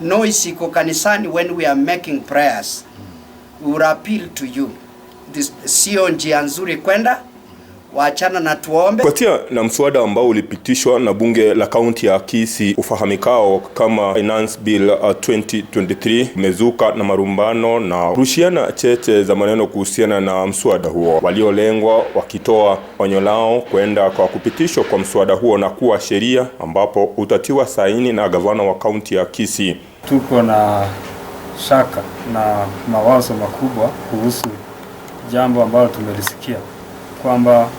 Noise iko kanisani when we are making prayers. We will appeal to you. This sio njia nzuri kwenda, waachana na tuombe. Kufuatia na mswada ambao ulipitishwa na bunge la kaunti ya Kisii ufahamikao kama Finance Bill 2023, umezuka na marumbano na kurushiana cheche za maneno kuhusiana na mswada huo, waliolengwa wakitoa onyo lao kwenda kwa kupitishwa kwa mswada huo na kuwa sheria, ambapo utatiwa saini na gavana wa kaunti ya Kisii. Tuko na shaka na mawazo makubwa kuhusu jambo ambalo tumelisikia kwamba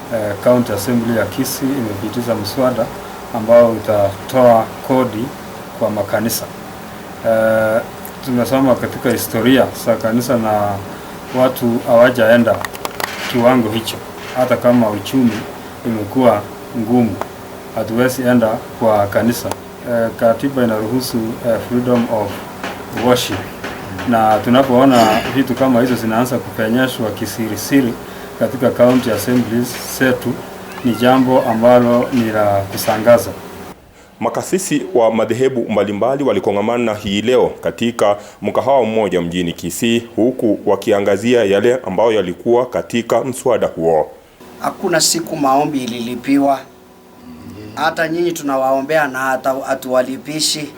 County Assembly ya Kisii imepitisha mswada ambao utatoa kodi kwa makanisa. Tumesoma katika historia za kanisa na watu hawajaenda kiwango hicho, hata kama uchumi imekuwa ngumu, hatuwezi enda kwa kanisa. Katiba inaruhusu freedom of worship, na tunapoona vitu kama hizo zinaanza kupenyeshwa kisirisiri katika county assemblies zetu, ni jambo ambalo ni la kusangaza. Makasisi wa madhehebu mbalimbali walikongamana hii leo katika mkahawa mmoja mjini Kisii, huku wakiangazia yale ambayo yalikuwa katika mswada huo. Hakuna siku maombi ililipiwa. Hata nyinyi tunawaombea na hata hatuwalipishi.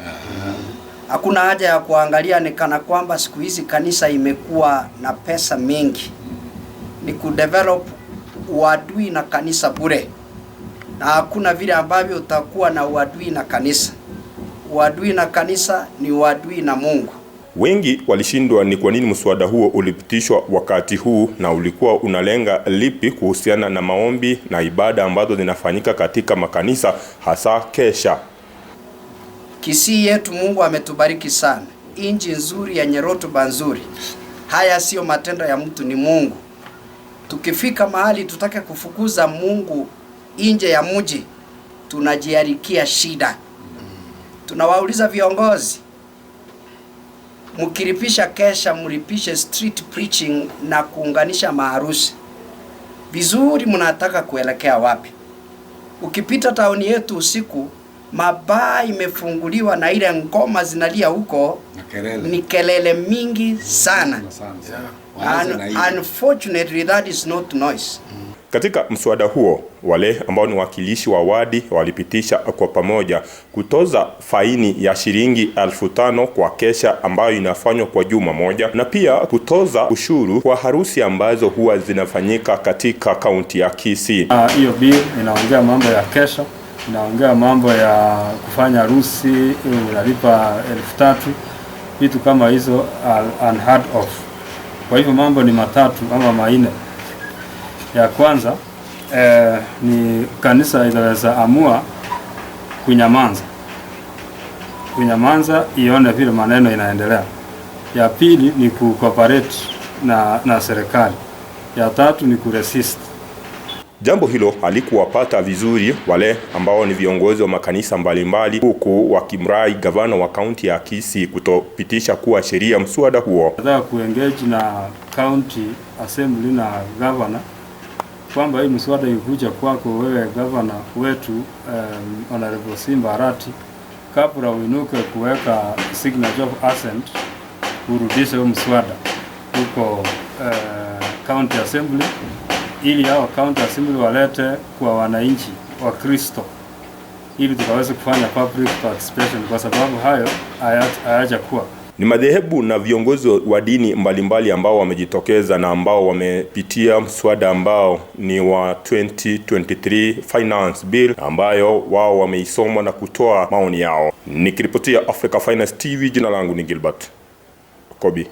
Hakuna haja ya kuangalia ni kana kwamba siku hizi kanisa imekuwa na pesa mingi. Ni kudevelop uadui na kanisa bure, na hakuna vile ambavyo utakuwa na uadui na kanisa. Uadui na kanisa ni uadui na Mungu. Wengi walishindwa ni kwa nini mswada huo ulipitishwa wakati huu na ulikuwa unalenga lipi kuhusiana na maombi na ibada ambazo zinafanyika katika makanisa, hasa kesha. Kisii yetu Mungu ametubariki sana, inchi nzuri yenye rotuba nzuri. Haya sio matendo ya mtu, ni Mungu. Tukifika mahali tutake kufukuza Mungu nje ya mji, tunajiarikia shida. Tunawauliza viongozi, mkilipisha kesha, mlipishe street preaching na kuunganisha maharusi vizuri. Mnataka kuelekea wapi? Ukipita tauni yetu usiku, mabaa imefunguliwa na ile ngoma zinalia huko, Na kelele. Ni kelele mingi sana. Sana sana. Waanze na hiyo. Unfortunately, that is not noise. Katika mswada huo, wale ambao ni wakilishi wa wadi walipitisha kwa pamoja kutoza faini ya shilingi 5,000 kwa kesha ambayo inafanywa kwa juma moja, na pia kutoza ushuru kwa harusi ambazo huwa zinafanyika katika kaunti ya Kisii. Hiyo bill inaongea mambo ya kesha, inaongea mambo ya kufanya harusi unalipa 3,000, vitu kama hizo are unheard of. Kwa hivyo mambo ni matatu ama manne. Ya kwanza ni kanisa inaweza amua kunyamanza, kunyamanza ione vile maneno inaendelea. Ya pili ni kucooperate na serikali. Ya tatu ni kuresist. Jambo hilo halikuwapata vizuri wale ambao ni viongozi wa makanisa mbalimbali, huku wakimrai gavana wa kaunti ya Kisii kutopitisha kuwa sheria mswada huo. Nataka kuengage na county assembly na governor kwamba hii mswada ikuja kwako wewe governor wetu, Honorable Simba Arati, kabla uinuke kuweka signature of assent, urudishe huu mswada huko county assembly ili hao county assembly walete kwa wananchi wa Kristo ili tukaweze kufanya public participation, kwa sababu hayo hayajakuwa. Ni madhehebu na viongozi wa dini mbalimbali ambao wamejitokeza na ambao wamepitia mswada ambao ni wa 2023 Finance Bill, ambayo wao wameisoma na kutoa maoni yao. Nikiripotia Africa Finest TV, jina langu ni Gilbert Kobi.